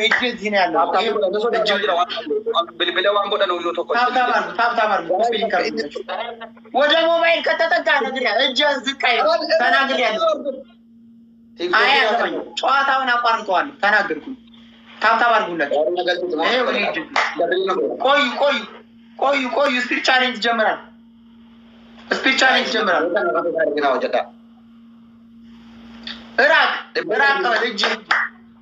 እጅ እዚህ ነው ያለው። Bilbila waan godhan iyyuu tokko. Tap tap አድርጉ፣ tap tap አድርጉ። Copy link አድርጉ። ወደ ሞባይል ከተጠጋ ነግሬሃለሁ። እጅህን ዝቅ አይልም። ተናግሬያለሁ። አያገባኝም። ጨዋታውን አቋርጠዋለሁ። ተናገርኩኝ። Tap tap አድርጉላቸው። ይኸው እኔ እጅ ቆዩ ቆዩ ቆዩ ቆዩ። Speed challenge ይጀምራል። Speed challenge ይጀምራል። እራቅ እራቅ በል እጅ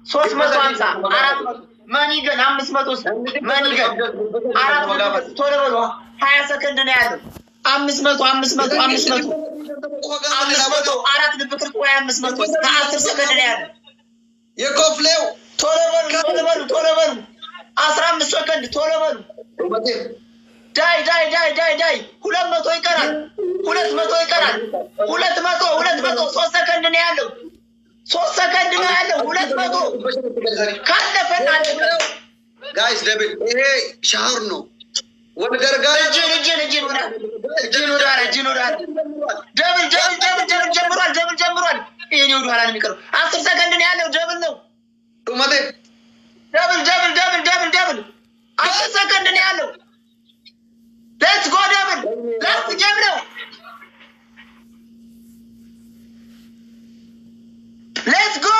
350 400 money gun 500 money gun 400 ቶሎ በሉ። 20 ሰከንድ ነው ያለው። 500 500 500 500 አራት ልብ ቅርጽ ወይ 500 ከ10 ሰከንድ ነው ያለው። የኮፍሌው ቶሎ በሉ ቶሎ በሉ ቶሎ በሉ። 15 ሰከንድ ቶሎ በሉ። ዳይ ዳይ ዳይ ዳይ ዳይ። 200 ይቀራል። 200 ይቀራል። 200 200 3 ሰከንድ ነው ያለው። 3 ሰከንድ ነው ያለው። 200 ካለፈና አለፈ። Guys, double ይሄ ሻወር ነው። ወልገርጋር እጅን እጅን እጅን ወደ እጅን ወደ ኋላ እጅን ወደ ኋላ። Double double double double ጀምሯል። Double ጀምሯል። ይሄኔ ወደ ኋላ ነው የሚቀረው። 10 ሰከንድ ነው ያለው። Double ነው። ዱመቴ Double double double double double 10 ሰከንድ ነው ያለው። Let's go, double last game ነው። Let's go።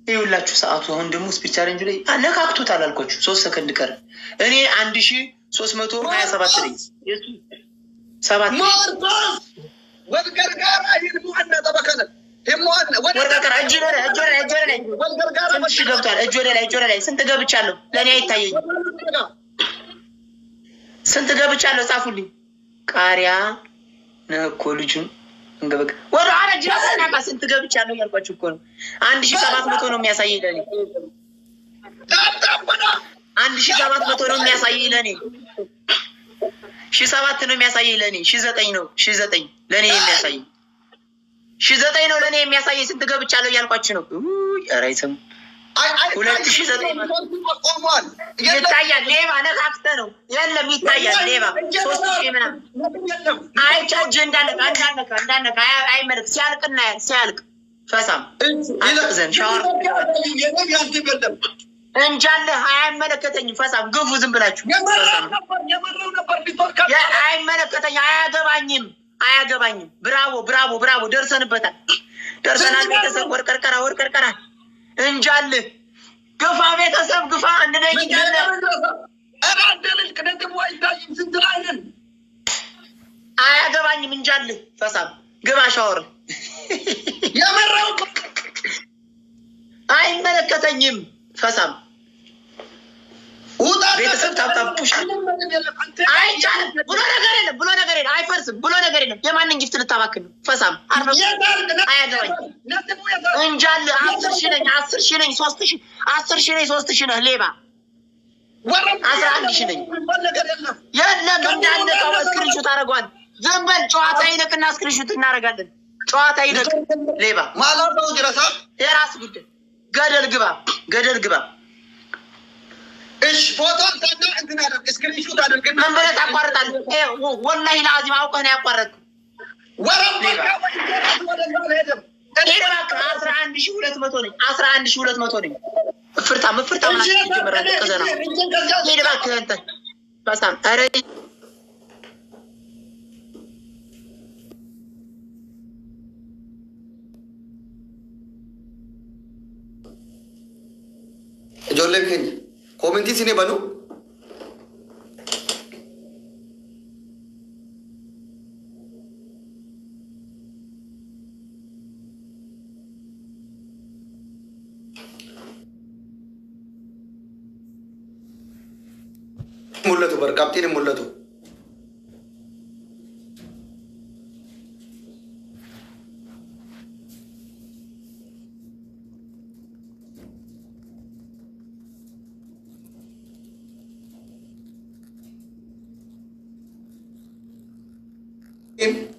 ይኸውላችሁ ሰዓቱ አሁን ደግሞ speed challenge ላይ ነካክቶታል አልኳችሁ። 3 ሰከንድ ቀረ። እኔ 1327 ነኝ። የሱ 7 ማርቆስ ወልገርጋራ ይልሙአና ጠበከነ ይሙአና ወርቀቀራ እጅ ወደ እጅ ወደ እጅ ወደ ላይ ወልገርጋራ ስንት ሺህ ገብቷል? እጅ ወደ ላይ እጅ ወደ ላይ ስንት ገብቻለሁ? ለእኔ አይታየኝም። ስንት ገብቻለሁ? ጻፉልኝ። ቃሪያ ነህ እኮ ልጁን እንገበግ ወደ ኋላ እጅ ያሰናቃ ስንት ገብቻለሁ እያልኳችሁ እኮ ነው። 1700 ነው የሚያሳየኝ ለእኔ። 1700 ነው የሚያሳየኝ ለእኔ። 1007 ነው የሚያሳየኝ ለእኔ። 1009 ነው 1009 ለእኔ የሚያሳየኝ 1009 ነው ለእኔ የሚያሳየኝ። ስንት ገብቻለሁ እያልኳችሁ ነው። ውይ፣ ኧረ አይሰሙም። 2900 ቆሟል። ይታያል። ሌባ ነካክተህ ነው። የለም ይታያል። ሌባ 3000 ምናምን አይቻ እጅ እንዳነካ እንዳነካ እንዳነካ አይመለክ ሲያልቅ እናያል። ሲያልቅ ፈሳም አትቅዘን ሻወር እንጃለህ። አይመለከተኝም። ፈሳም ግፉ ዝም ብላችሁ ፈሳም። አይመለከተኝ፣ አያገባኝም፣ አያገባኝም። Bravo bravo bravo። ደርሰንበታል፣ ደርሰናል። ቤተሰብ ወርቀርቀራ ወርቀርቀራ እንጃልህ። ግፋ ቤተሰብ ግፋ። 1 ደቂቃ አለ። አያገባኝም። እንጃልህ ፈሳም ግባ ሻወር። አይመለከተኝም። ፈሳም ቤተሰብ tap tap push አይቻልም ብሎ ነገር የለም ብሎ ነገር የለም። አይፈርስም ብሎ ነገር የለም። የማንን gift ልታባክን ነው? ፈሳም አርፈህ አያገባኝም። እንጃልህ 10,000 ነኝ 10,000 ነኝ 3000 10,000 ነኝ 3000 ነህ ሌባ 11,000 ነኝ። የለም እንዳነቀው screenshot አደርገዋል። ዝም በል ጨዋታ ይለቅና screenshot እናደርጋለን። ጨዋታ ይለቅ ሌባ የራስ ጉዳይ። ገደል ግባ ገደል ግባ። እሺ ፎቶ አንሳና እንትን አድርግ፣ screenshot አድርግና ምን ብለህ ታቋርጣለህ? ወላሂ ለአዚም አውቀህ ነው ያቋረጥኩህ። ሄድ እባክህ። 11,200 ነኝ። 11,200 ነኝ። እፍርታም እፍርታም ናት። ይጀምራል ቅዘና። ሄድ እባክህ አንተ በጣም ኧረ Ijoolleen keenya comment isin banu. Mul'atu bar qabxiin hin mul'atu.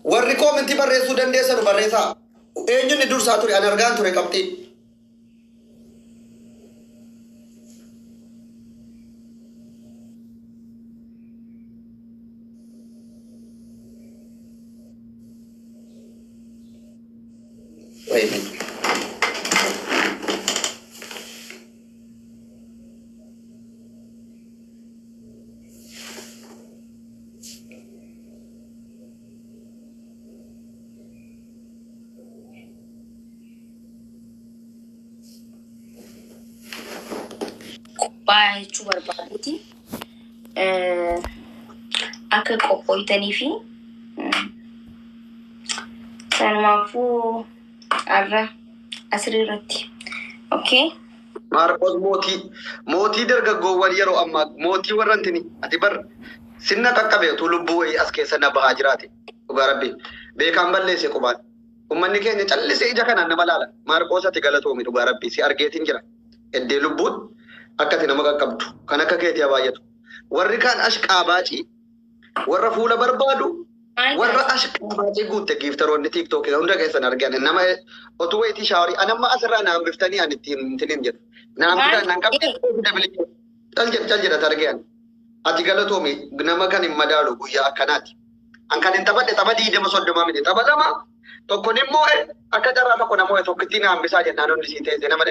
Warri comment barreessuu dandeessanu barreessaa. Eenyuun dursaa ture? Ani argaan ture qabxii. Wait. Baay'achuu barbaadeeti. Akka qophooytanii fi sanumaafuu har'a asirratti irratti. Okay? Maarqos mootii mootii dargaggoowwan yeroo ammaa mootii warra intini ati bar sinna qaqqabe utuu lubbuu wayii as keessa na bahaa jiraate dhugaa rabbi beekaan balleesse qubaan ummanni keenya callisee ija kanaan nama laala. Maarqos ati galatoomi, dhugaa rabbi si argeetiin jira eddee lubbuun akkati nama qaqqabdu kan akka keetii haa baay'atu. Warri kaan ashqaabaacii warra fuula barbaadu warra ashqaabaacii guutte giiftaroonni TikTokii hunda keessan argan nama otuu wayitii shaaworii anamma asirraa na hambiftanii ani ittiin hin jedhu. Na hambitan nan qabne cal jedha cal jedha targeen. Ati galatoomi, nama kan hin madaalu guyyaa akkanaati. An kan hin taphadhe tapha 20 30 miti, tapha lama tokkon immoo akka carraa tokko namoo tokkittiin na hambisaa jennaan hundi sii teesse nama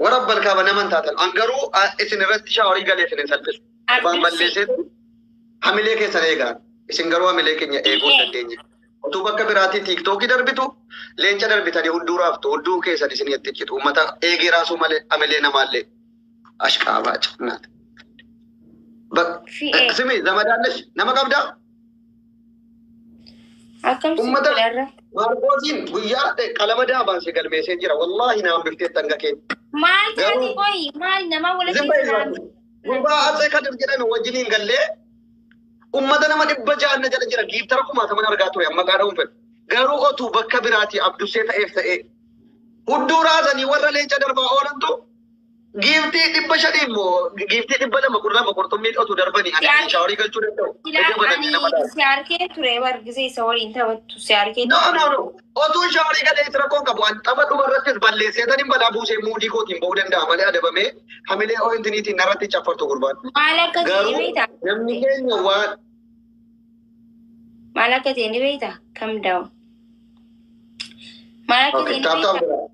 warra balkaaba nama hin taatan. An garuu isin irratti shaaworii galee isin hin salphisu. Waan balleesseetu hamilee keessan eegaa. Isin garuu hamilee keenya eeguu hin dandeenye. Utuu bakka biraatii TikTokii darbitu leenca darbitanii hudduu raaftu, hudduu keessan isin itti citu uummata eegee raasuu malee hamilee namaallee ashqaabaa cinaati. Fi'ee. Simi zamadaallesh nama qabdaa? Akkam Uummata si Maarqoosiin guyyaa qalama daabaan si galmeessee jira. Wallaahi na hambiftee tanga kee. Maal taate? Garuu Qoyi maal nama walitti Zimba gurbaa Atsee Kadir jedhame wajjiniin gallee ummata nama 600 na jala jira, giiftara kumaataman argaa ture amma qaada'uun fedhu. Garuu otuu bakka biraatii Abdussee ta'eef ta'ee hudduu raasanii warra leenca darbaa oolantu giiftii 500 immoo giiftii 212 qurxummii otuu darbanii ani shaaworii galchuu danda'u. Silaa Ija bananii nama ani laala. si arkee ture bargisee isa waliin taphattu si arkee No, ture. no, no. Otuun shaaworii galee isa rakkoon qabu. An tapha dhuma irrattis balleessee taniin balaa buusee muudii kootiin ba'uu danda'a malee adabamee hamilee ooyintiniitiin narratti caffartu gurbaan. Maal akka ta'e Garuu beektaa? namni keenya waan Maal akka ta'e ni beektaa? Kam daa'u? Maal akka ta'e Okay, ni tap tap beektaa? godhaa.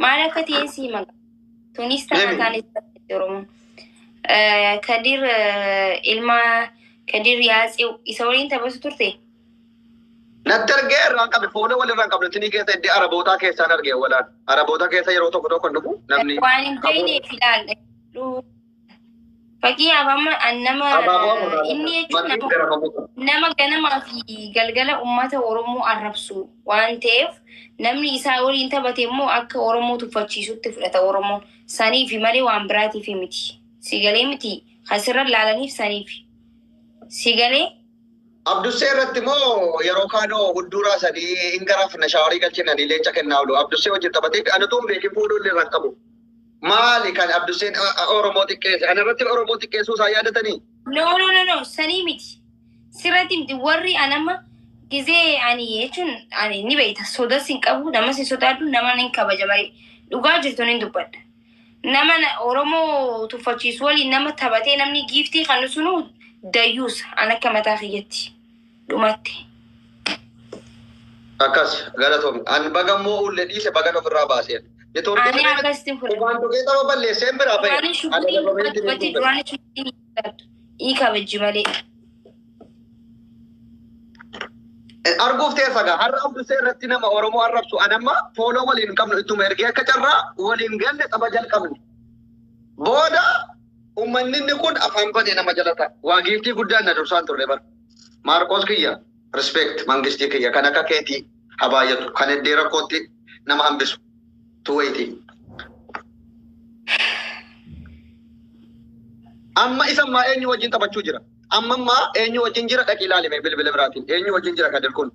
Maal akka ta'e si maka? Tunis tana Deemi. taanis Oromoon. Kadir ilma Kadir Yaatsew isa waliin taphatu turte? Natti argee irraan qabe, fuula walirraan qabne tinii keessa iddoo arabootaa keessaan argee walaan. Araboota keessa yeroo tokko tokko hin dhufu namni Waan hin qabu. beekneef ilaalla. Fakkeenyaaf amma an nama Abaaboo afur inni jechuun Marti nama garafamuu qaba. nama ganamaa fi galgala ummata Oromoo arrabsu waan ta'eef namni isaa waliin taphate immoo akka Oromoo tuffachiisutti fudhata Oromoon. Saniifi malee waan biraatiif miti. Sigalee miti. Kasirra laalaniif saniifi. Sigalee. Abdussee irratti immoo yeroo kaanoo hudduu raasanii hin garafna shaaworii galchinanii leenca kennaa oolu. Abdussee wajjin taphatee ani utuu hin beekin fuudhuu illee irraan qabu. Maali kan Abdusseen Oromoo xiqqeesse? Ana irratti Oromoo xiqqeessuu isaa yaadatanii? No, no, no, no, sanii miti. Sirratti miti. Warri anama gizee ani jechuun ani ni beekta. Sodas hin qabu, namas hin sodaadhu, nama hin kabaja malee. Dhugaa jirtu ni dubbadha. Nama Oromoo tuffachiisu waliin nama taphatee namni giiftii kan sunu dayyuusa an akka mataa kiyyatti. Dhumatti. Akkas galatoomi. An baga immoo ullee dhiise bagan ofirraa baaseen. Neetwoorkii Ani akkasitti fudhadha. qubaan tuqee tapha balleesseen biraa bahe. Duraanii Ani shuguliin adabamee ittiin dubbatti hin dubbadhu. duraanii shuguliin sodaattu. Ni kabajji malee. Arguuf teessa gaa har'a Abdussee irratti nama Oromoo arrabsu an amma fooloo waliin hin qabnu, ittuma ergee akka carraa waliin galle tapha jalqabne. Booda uummanni inni kun afaan banee nama jalata. Waa giiftii guddaan na dursaan turre bara. Maarqos kiyya respect, mangistii kiyya kan akka keetii habaayatu kan iddee rakkootti nama hambisu tuweeti. Amma isa ammaa eenyu wajjin taphachuu jira? Amma ammaa eenyu wajjin jira? Dhaqii ilaalime bilbila biraatiin. Eenyu wajjin jira Kadir kun?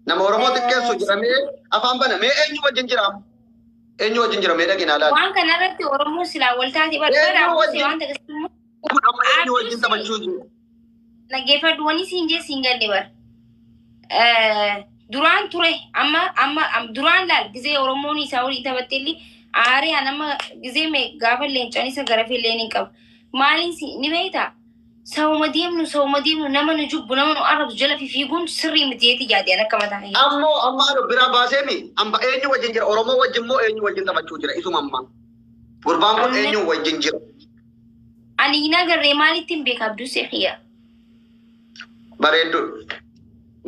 Nama Oromoo xiqqeessu jedhamee afaan bana. Mee eenyu wajjin jira amma? Eenyu wajjin jira? Mee dhaqii naa ilaali. Waan kanarratti Oromoo silaa wal taate barbaada. Eenyu Abdussee wajjin waan akkasii kun amma eenyu wajjin taphachuu jira? Dhaggeeffadhu, wani siin jee siin galle bara. Duraan ture amma amma duraan laal gizee Oromoon isaa waliin taphatte illee aaree an amma gizee mee gaafa leencaan isa gara illee ni qaba. Maaliin si ni beektaa? Sabuma deemnu sabuma deemnu nama nu jubbu nama nu arrabsu jala fiiguun sirrii miti jeeti yaade an akka mataa kiyyaatti. Ammoo amma anu biraa baaseemi amma eenyu wajjin jira? Oromoo wajjin moo eenyu wajjin taphachuu jira? Isuma ammaa. Gurbaan kun Amma eenyu wajjin jira? Ani hin agarree maalitti hin beeka Abdussee xiyya. Bareedduu.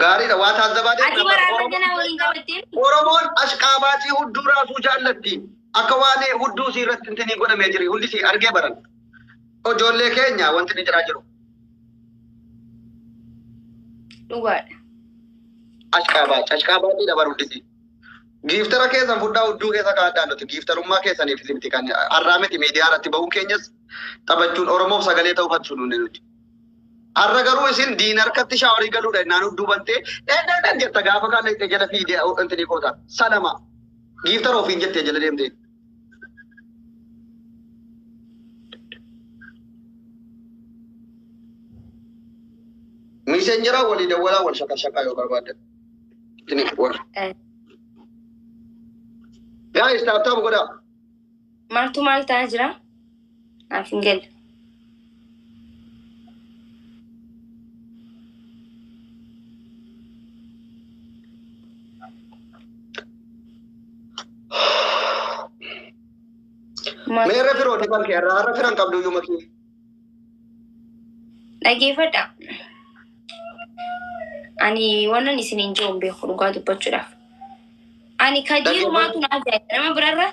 Gaariidha waa taazzabaa Ati deemna bara. waraana Oromoon ganaa waliin taphattee Oromoon ashqaabaacii hudduu raasuu jaallatti. Akka waan hudduu isii irratti intinii godhamee jiru hundi isii argee baran. Ijoollee keenya wanti ni jiraa jiru. Dhugaadha. Ashqaabaac ashqaabaatii dabar hundisi. Giiftara keessan fudhaa hudduu keessa kaa'adhaa nuti giiftarummaa keessaniif isin kan har'aa miti miidiyaa irratti bahuun keenyas taphachuun Oromoof sagalee ta'uu fatsu nuni nuti. Har'a garuu isin diina harkatti shaaworii galuudha innaan hudduu bantee dheedheedhaan jetta gaafa kaan dhaqxee jala fiidee intinii koota salama giiftara ofiin jettee jala deemtee. Miisenjeraa walii dawwalaa wal shakashaqaa yoo barbaaddan. Isin wal. Guys, tap tap godhaa. Maaltu maal ta'aa jira? Naaf hin galle. Meerra firooti kan kee har'a har'a firan qabdu iyyuu makii. Dhageeffadha. Ani wannan isin hin jiru hin beeku dhugaa dubbachuudhaaf. Ani kadiirumaatu na ajaa'iba. Nama birarra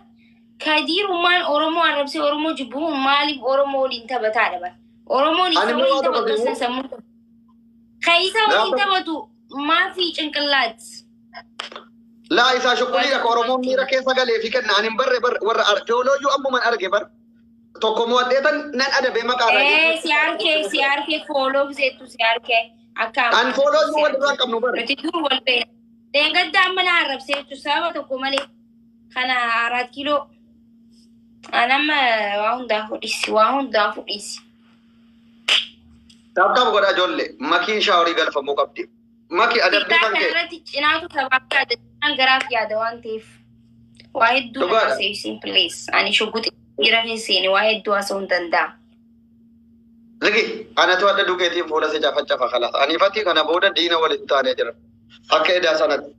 kadiirumaan Oromoo arrabsee Oromoo jibbuu maaliif Oromoo waliin taphataadha bara. Oromoon isa Ani immoo waliin waa tokko taphatu beeku. san sammuu kan isa waliin Gaafa taphatu maafi cinqillaati. Laa isaa shukkuriidha ka Oromoon miira keessa galee fi kenna ani hin barre bar warra teolooyyuu ammuman arge bar tokko mo'adheetan nan adabee maqaa irraa Ee jechuudha. si harkee si harkee fooloo biseettu si harkee akka An ammaa foolooyyuu si wal irraa harkee. hin qabnu bar. Nuti dur wal beekna. Deengadda amma na arrabsee jechuun sababa tokko malee kana 4 kiiloo an amma waa hundaa fudhisi waa hundaa fudhisi. Tap tap godhaa ijoollee makiin shaaworii galfamuu qabdi. Maki adabbii Xiqqaa kan kana kee irratti cinaatu sabaaf yaada cinaan garaaf yaada waan ta'eef waa hedduu na dhugaadha. haasa'isiin please ani shugguxi jira hin seene waa hedduu haasa'uu hin danda'a. Zigi anatu adda dukeetiin fuula si cafacafa kalaas. Ani fati kana booda diina walitti taanee jira. Akka edaa sanatti.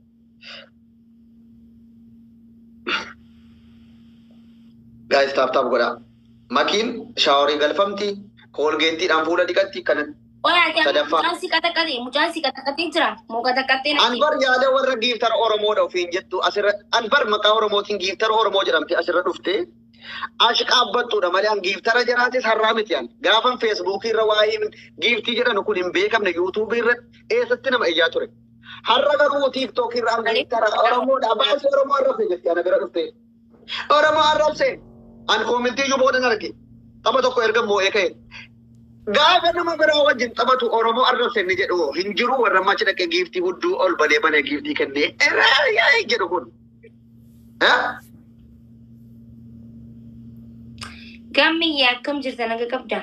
Guys tap tap godhaa. Makiin shaaworii galfamti. Koolgeettiidhaan fuula dhiqatti kana Oyaati amma sadaffaa. mucaan si qaxaqate mucaan si qaxaqatee jira moo qaxaqattee natti Anbar yaada warra giiftara Oromoodha ofiin jettu asirra anbar maqaa Oromootiin giiftara Oromoo jedhamte asirra dhufte ashqaabbattuudha malee an giiftara jaraatis har'aa miti an gaafan feesbuukii irra waa'ee giiftii jedhanu kun hin beekamne yuutuubii irra eessatti nama iyyaa ture. Har'a garuu tiiktookii irra an malee giiftara Oromoodha baasii Oromoo arrabse jetti ana bira dhufte. Oromoo arrabse an koomentii iyyuu boodan arge tapha tokko erga moo'ee ka'e. Gaafa nama biraa wajjin taphatu Oromoo arrabse inni jedhu hin jiru warra machi dhaqee giiftii hudduu ol balee banee giiftii kennee irraa jedhu kun. Gammiyyaa akkam jirta naga qabdaa?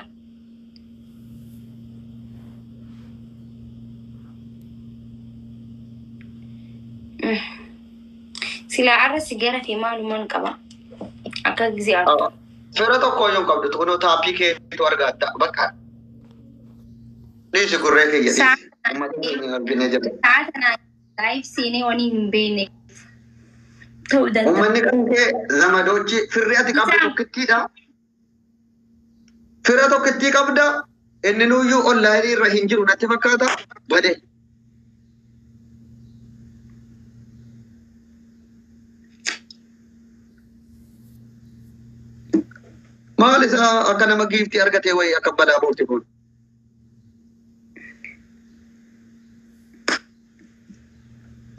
Silaa arra si gara fi maalumaan qaba. Akka gisee argu. Fira tokko iyyuu hin qabdu kunoo taappii keetu argatta bakka dhiisi gurree kiyya dhiisi. Uummata keenya arginee jirra. Sa'a tanaa live seenee waan hin beekne ta'uu danda'a. Uummanni kan kee zamadochi firri ati qabdu Isaa tokkittiidha. Fira tokkittii qabda inni nuyyuu onlaayinii irra hin jiru natti fakkaata bade. Maal isaa akka nama giiftii argatee wayii akka balaa buuti kun.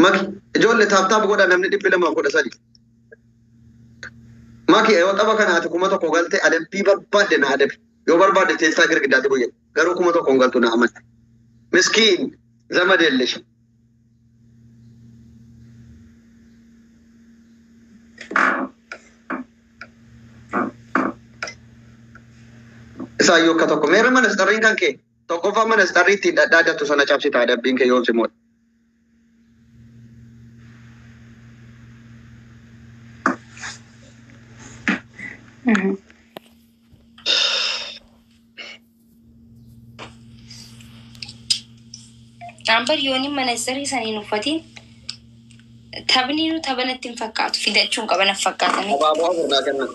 Maki ijoollee tap tap godha namni 213. Maki yoo tapha kanaati 1000 galte adabbii barbaadde na adabi. Yoo barbaadde teessaa girgiddaatti bu'e. Garuu 1000 hin galtu na amana. Miskiin zamad የለሽ. Isaayyuu akka tokko meera mana xarriin kan kee tokkoffaa mana xarrii ittiin dhadhaaddattu sana cabsita adabbiin kee yoon simoodha. Ambar yooniin mana sirrii saniin uffatiin taphni nu taphanatti hin fakkaatu fidachuun qaban fakkaata miti. Abaaboo afur naa kennan.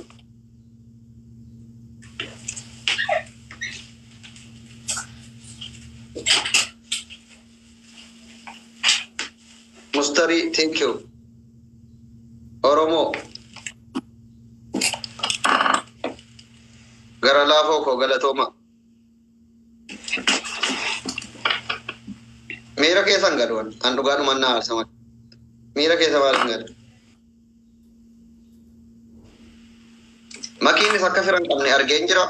Mustarii thank you. Oromoo. Gara laafoo koo galatooma. Miira keessan gaduwan. An dhugaadhumaan na aarsaman. Miira keessa maal hin gadu? Makiinis akka fira hin qabne argeen jira.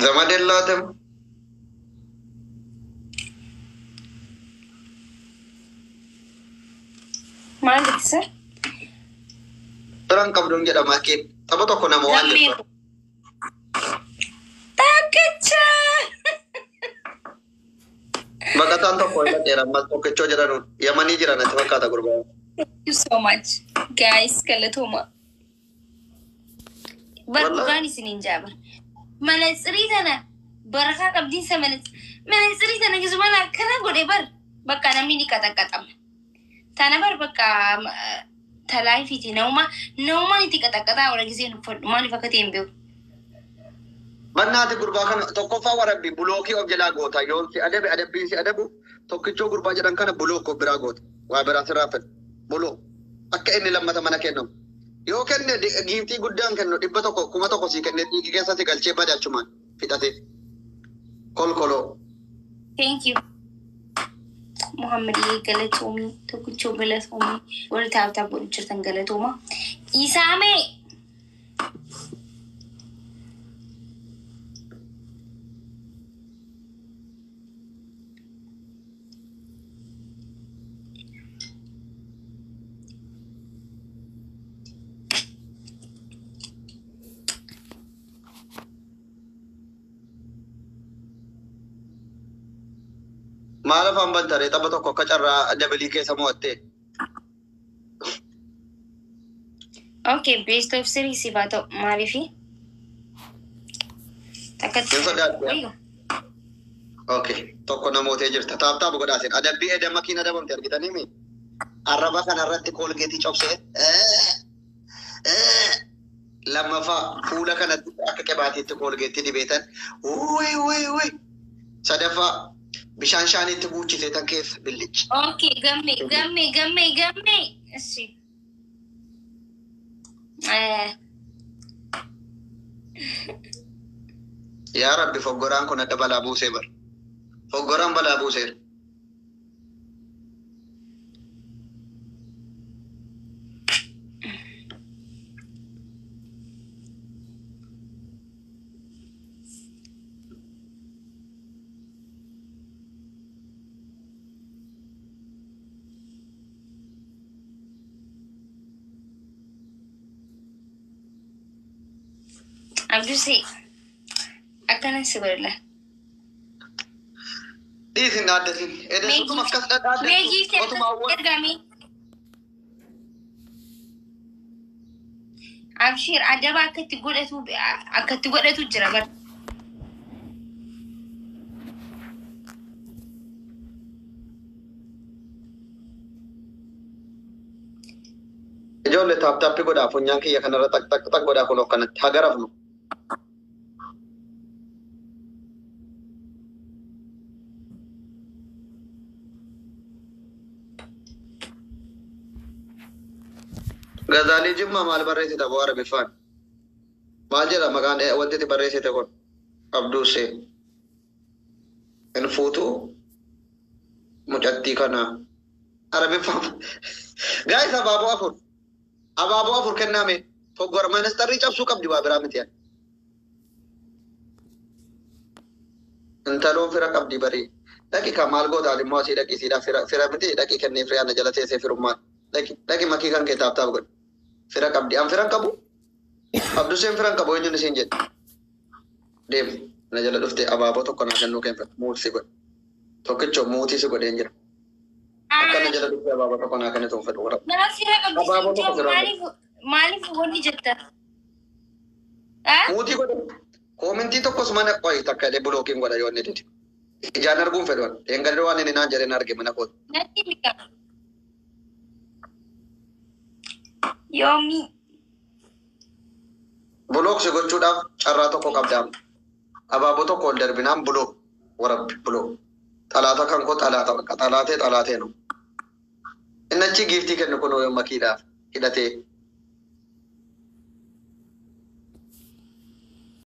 Zamadeen laatem. Maal jettisa? Fira hin qabduun jedha makiin. Tapha tokko nama waan Lammii jirtu. Takkicha! Baqataan tokko hin dhaqeera ammas tokkichoo jedhanuun. Yamanii jira natti fakkaata gurbaa. Thank you so much. Guys, galatooma. Bar Wallahi. dhugaan isiniin jaaba. Manatsirii tana barakaa qabdiinsa manatsirii tana gisuma akkana godhe bar bakka namni ni qaxaqaxama. Tana bar bakka talaayifiiti nauma naumaan itti qaxaqaxaa wala giseen uffadhu maaliif akka ta'e hin beeku. Bannaati gurbaa kana tokkoffaa warabbi bulookii of jalaa goota. Yoon si adabe adabbiin si adabu tokkichoo gurbaa jedhan kana bulook of biraa goota. Waa biraa sirraa fedhu. Buloo. Akka inni lammata mana kennamu. Yoo kenne giiftii guddaan kennu 100 1,000 sii kenne dhiigi keessa si galchee bade achumaan fixate. Kolkoloo. Thank you. Muhammad galatoomii tokkichoo galatoomii warri taaptaa godhu jirtan galatooma. Isaamee Maal afaan bantaree tapha tokko akka carraa dabilii keessa mo'attee. Okay, best of series siif haa ta'u maaliifi? Takkatti. Hin sodaattu. Wayyo. Okay. Tokko namootee jirta. Tap tap godhaasin. Adabbii edda makiin adabamte argitanii mi? Arraba kanarratti koolgeetii cobsee. Lammaffaa fuula kanatti akka qibaatiitti koolgeetti dibeetan. Wuyi wuyi wuyi. Sadaffaa bishaan shaaniitti buuchisee tan keessa billichi. Okay, gamme gamme gamme gamme. Ishi. Yaa Rabbi foggoraan kun adda balaa buusee bara. Foggoraan balaa buuseera. Abdusi akkana si godhela. Dhiisin dhaaddatin. Edeessutuma akkas dhadhaaddattu. Mee giiftii Otuma akkas ergami. Abshir adaba akkatti godhatu jira bar. Ijoollee tap tappii godhaa funyaan kiyya kanarra xaq xaq xaq godhaa kun akkanatti hagarafnu. Gazaalii Jimmaa maal barreessite aboo Arabiffaan? Maal jedha maqaan wanti itti barreessite kun? Abduusee. Hin fuutu mucattii kana. Arabiffaan. Guys, abaaboo afur. Abaaboo afur kennaame. Foggora ministarrii cabsuu qabdi waa biraa miti. Intaloon fira qabdi barii. Dhaqi kan maal gootaan immoo asii dhaqi siidhaa fira fira miti dhaqi kennee fira ana jala teessee firummaan. Dhaqi dhaqi makii kan kee tap tap godhi. Fira qabdi. An fira hin qabu. Abduseen fira hin qabu eenyuun isiin jedhe. Deemi. Na jala dhuftee abaaboo tokko naa kennuu keenfa muutii si godhe. Tokkichoo muutii si godheen jira. Akka na jala dhuftee abaaboo tokko naa kennitu hin fedhu. Nama fira qabdi Abaaboo tokko fira maaliif maaliif wanni jetta? Ah? Muutii godhe. Koomentii tokkos mana qoyi takka jedhee bulookiin godha yoo inni dide. Ijaan arguun fedhu. Dheengadde waan inni naan jedheen arge mana kooti. Natti mika. Yoomi. Block si gochuudhaaf carraa tokko qabdaam. Abaaboo tokko ol darbinaan block warabbi block. Xalaata kan koo xalaata bakka xalaatee xalaatee nu. Inni achi giiftii kennu kun yoo makiidhaaf hidhatee.